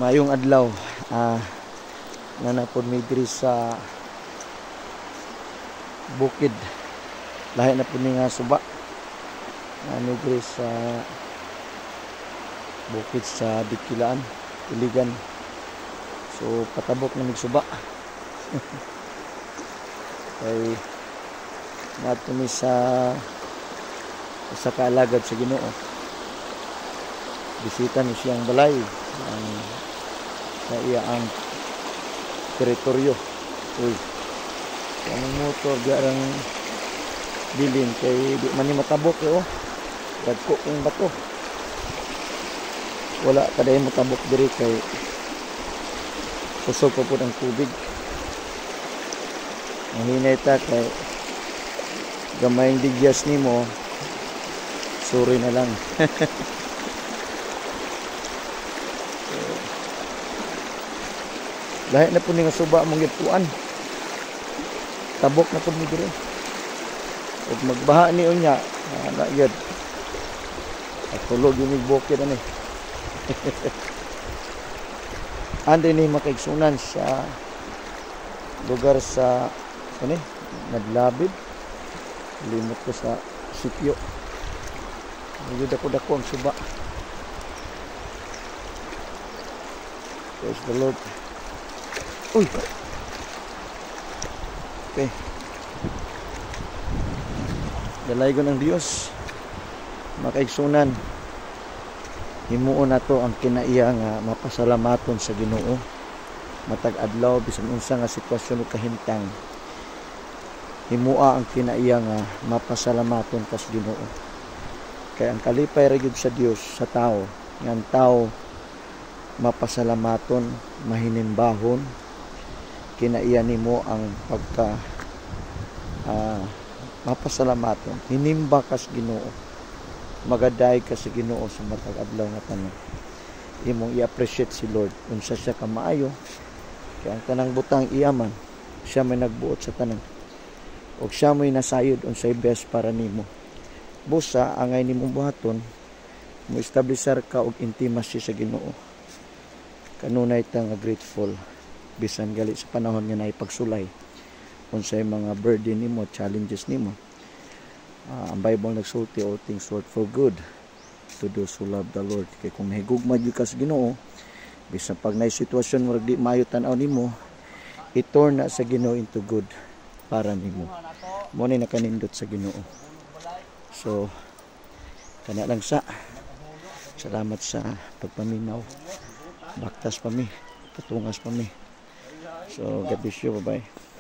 Maayong adlaw. Naa na pod mi diri sa bukid. Lahi na pod ni nga suba. Naa mi diri sa bukid sa Dikilaan, Iligan. So patabok na mig suba. Kay moadto mi sa usa ka alagad sa Ginoo. Bisita mi siyang balay ang sa iya ang teritoryo. Uy. Ang motor garang bilin kay di man ni matabok eh, oh. Dagko kong bato. Wala pa dahil matabok diri kay kusog pa pod ang tubig. Mahinay ta kay gamayng digyas nimo, sorry na lang. So, lahi na pod ni nga suba among gidtuan. Tabok na pod mi diri. Ug magbaha ni unya, ana gyud. Tulog yung bukid ani. Andi ni makaigsunan sa lugar sa ano Nadlabid. Limot ko sa sitio. Medyo dako-dako ang suba. Praise the Lord. Uy. Okay. Dalaygon ang Dios. Makaigsunan. Himuon nato ang kinaiya nga mapasalamaton sa Ginoo. Matag adlaw bisan unsa nga sitwasyon o kahimtang. Himua ang kinaiya nga mapasalamaton kas Ginoo. Kay ang kalipay ra gyud sa Dios sa tao, nga ang tao mapasalamaton, mahinimbahon, kinaiya nimo ang pagka mapasalamaton. Hinimba kas Ginoo. Magaday ka sa Ginoo sa matag adlaw nga tanan. Imong i-appreciate si Lord unsa siya kamaayo. Kay ang tanang butang iya man, siya may nagbuot sa tanan. Og siya may nasayod unsay best para nimo. Busa angay nimong buhaton, mo establisar ka og intimacy sa Ginoo. Kanunay ta nga grateful bisan gali sa panahon nga naipagsulay unsay mga burden nimo, challenges nimo. Ang Bible nagsulti, "All things work for good to those who love the Lord." Kay kung nahigugma gyud ka sa Ginoo, bisan pag naay sitwasyon murag di maayo tan-aw nimo, i-turn na sa Ginoo into good para nimo. Mo ni nakanindot sa Ginoo. So kana lang sa. Salamat sa pagpaminaw. Baktas pa mi, patungas pa mi. So God bless you, bye-bye.